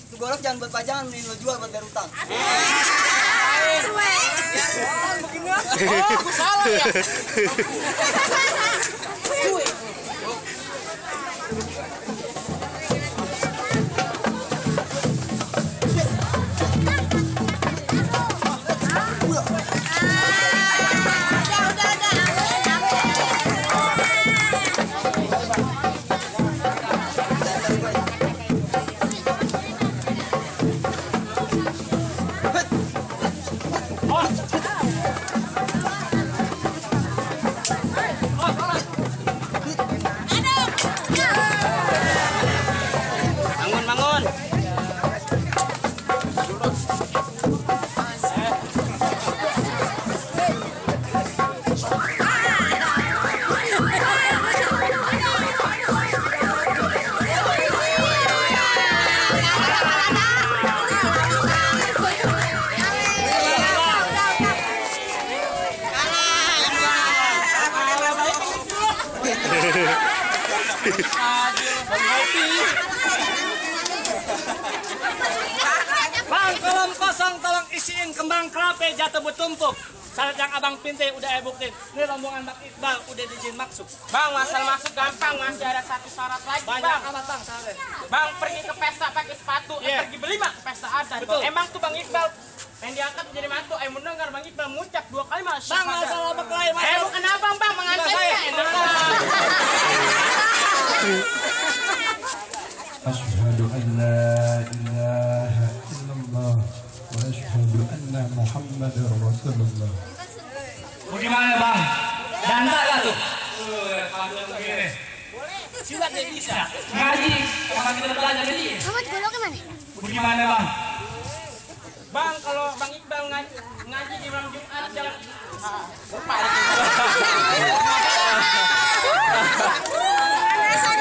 Tuh golok jangan buat pajangan, mending lo jual buat bayar utang. Begini aku salah ya. Bang, kolom kosong tolong isiin kembang kerape jatuh bertumpuk. Syarat yang abang pintai udah buktiin. Ini rombongan Bang Iqbal udah diizin masuk. Bang, masalah masuk gampang, masih ada satu syarat lagi. Banyak Bang. amat bang syaratnya. Bang pergi ke pesta pakai sepatu, pergi beli mah ke pesta adat. Betul. Emang tuh Bang Iqbal yang diangkat menjadi mantu, mendengar Bang Iqbal mengucap 2 kali mas. Bang, masalah berkelahi bukan abang bang, mengantarnya. أشهد أن لا إله إلا الله وأشهد أن محمد رسول الله. Bagaimana bang? Danda lah tuh. Silat dia bisa. Ngaji. Sama kita belajar tadi. Kamu golok kemana? Bagaimana bang? Bang, kalau Bang Iqbal ngaji di malam Jumat jangan. Alasan